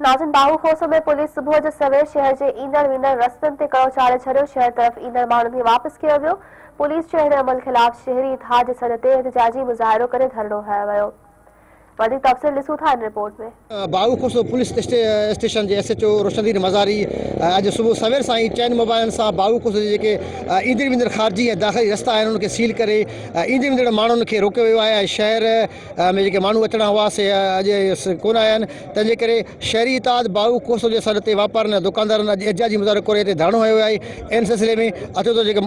ناظم باهو کوسو ۾ پوليس صبح جو سوير شهر جي ايندڙ ويندڙ رستن تي ڪڙو چاڙهي ڇڏيو، شهر طرف ايندڙ ماڻهن کي واپس ڪيو ويو، پوليس جي اهڙي عمل خلاف شهري اتحاد جي سڏ تي احتجاجي مظاهرو ڪري ڌرڻو هنيو ويو. وڌيڪ تفصيل ڏسون ٿا هن report ۾. Bahu Khoso police station جي S H O Roshan Din Mazari اڄ صبح سوير سان ئي چئن موبائلن سان باهو کوسو جي جيڪي ايندڙ ويندڙ خارجي ۽ داخلي رستا آهن انهن کي سيل ڪري ايندڙ ويندڙ ماڻهن کي روڪيو ويو آهي ۽ شهر ۾ جيڪي ماڻهو اچڻا هئا سي اڄ ڪونه آيا آهن تنهن جي ڪري شهري اتحاد باهو کوسو جي سڏ تي واپارين ۽ دڪاندارن اڄ احتجاجي مظاهرو ڪري هتي ڌرڻو هنيو ويو آهي ان سلسلي ۾ اچو ته جيڪي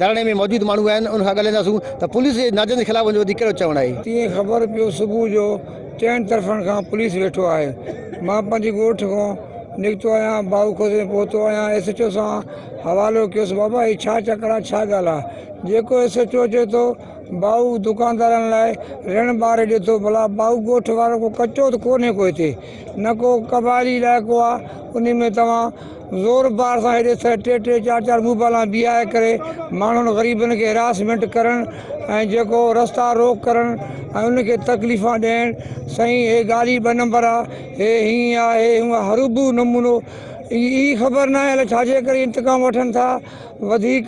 ڌرڻي ۾ موجود ماڻهو آهن ان کان ڳالهائينداسون ته پوليس جي ناجائزي خلاف ان جو وڌيڪ ڪهڙو چوڻ آهي. تيئن خبر پيو صبح جو چئن طرفن کان پوليس ويٺو آهي مان پنهنجي ڳوٺ کان نڪتو آهيان باهو کوسي ۾ پهتو آهيان ايس ايڇ او سان حوالو ڪيس بابا هي ڇا چڪر آهي ڇا ڳالهه آهي جيڪو ايس ايڇ او چئي ٿو ڀائو دڪاندارن لاء رڻ ٻاري ڏي ٿو ڀلا ڀائو ڳوٺ وارو ڪو ڪچو ته ڪونهي ڪو هتي نه ڪو قبائلي علائقو آ انهي ۾ توهان زور بار سان هيڏي سر ٽي ٽي چار چار موبائلان بيهائي ڪري ماڻهن غريبن کي هراسمينٽ ڪرڻ ۽ جيڪو رستا روڪ ڪرڻ ۽ انهن کي تڪليفان ڏيڻ سائين هي گاڏي ٻه نمبر آ هي هيئن آ هي هونئن آ هروڀرو نمونو هي خبر ناهي الائي ڇاجي ڪري انتقام وٺن ٿا وڌيڪ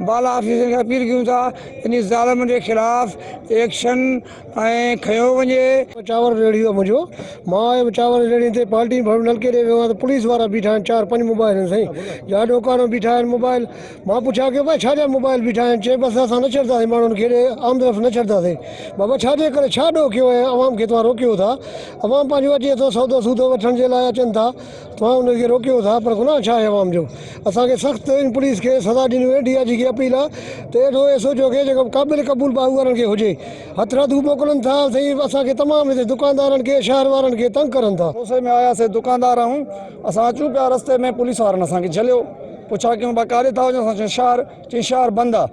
بالا آفيسرن کي اپيل ڪيون ٿا انهي ظالمن جي خلاف ايڪشن ۽ کنيو وڃي. چانور ريڙهي هو منهنجو مان آيم چانور ريڙهي تي بالٽين ڀرڻ نلڪي ڏي ويو آهيان ته پوليس وارا بيٺا آهن چار پنج موبائل آهن سائين جا ڏوڪانو بيٺا آهن موبائل مان پڇا ڪيو ڀائي ڇا جا موبائل بيٺا آهن چي بس اسان نه ڇڏنداسين ماڻهن کي هيڏي آمد رفت نه ڇڏنداسين بابا ڇا جي ڪري ڇا ڏوهه ڪيو آهي عوام کي توهان روڪيو ٿا عوام پنهنجو اچي ٿو سودو سودو وٺڻ جي لاء اچن ٿا توهان انهن کي روڪيو ٿا پر گناهه ڇا آهي عوام جو اسان کي سخت ان پوليس کي سزا ڏني وڃي ڊي I جي کي اپيل آهي ته اهڙو ايس ايڇ او کي جيڪو قابل قبول باهو وارن کي هجي هٿرادو موڪلن ٿا سائين اسان کي تمام هتي دڪاندارن کي شهر وارن کي تنگ ڪرن ٿا. کوسي ۾ آياسي دڪاندار آهيون اسان اچون پيا رستي ۾ پوليس وارن اسان کي جهليو پڇا ڪيون ڀا ڪاڏي ٿا وڃو اسان چيو شهر چيائين شهر بند آ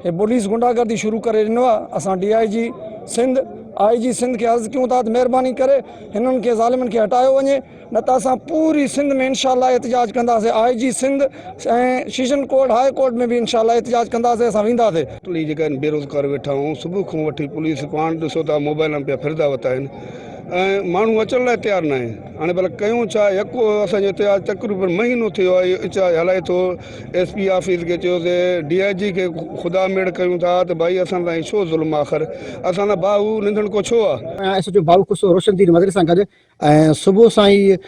هي پوليس گنڊا گردي شروع ڪري ڏنو آ اسان D I G Sindh I G Sindh کي عرض ڪيون ٿا ته مهرباني ڪري هنن کي ظالمن کي هٽايو وڃي نه ته اسان پوري سنڌ ۾ انشاء الله احتجاج ڪنداسين I G Sindh ۽ session court high court ۾ به انشاء الله احتجاج ڪنداسين اسان وينداسين. ٽولي جيڪا آهن بيروزگار ويٺا آهيون صبح کان وٺي پوليس پاڻ ڏسو ٿا موبائلن پيا ڦردا وتا آهن ۽ ماڻهو اچڻ لاء تيار نه آهن هاڻي ڀلا ڪيون ڇا يڪو اسان جو احتجاج تقريبن مهينو ٿيو آهي احتجاج هلائي ٿو ايس پي آفيس کي چيوسي ڊي I جي کي خدا ميڙ ڪيون ٿا ته ڀائي اسان سان هي ڇو ظلم آخر اسان سان باهو ننڌڻڪو ڇو آ. S H O Bahu Khoso Roshan Din Mazari سان گڏ ۽ صبح سان ئي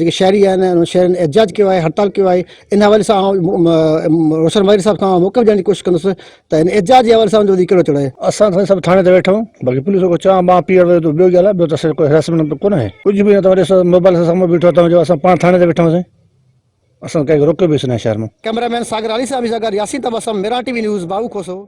جيڪي شهري آهن انهن شهرين احتجاج ڪيو آهي هڙتال ڪيو آهي ان حوالي سان آئون روشن مهيري صاحب کان موقف ڏيڻ جي ڪوشش ڪندس ته ان احتجاج جي حوالي سان ان جو وڌيڪ ڪهڙو چوڻ آهي. اسان سائين سڀ ٿاڻي تي ويٺا آهيون باقي پوليس ڪو چانهه بانهه پيئڻ ويو ته ٻيو ڳالهه آهي ٻيو ته اسان جو ڪو هراسمينٽ ڪونه آهي ڪجهه به نه توهان ڏسو موبائل سان سامهون بيٺو آهي توهان جو اسان پاڻ ٿاڻي تي ويٺا آهيون سائين اسان ڪنهن کي روڪيو به ناهي شهر مان. ڪئميرا مين ساگر علي صاحب سان گڏ Yasin Tabassum, Mehran T V news, Bahu Khoso.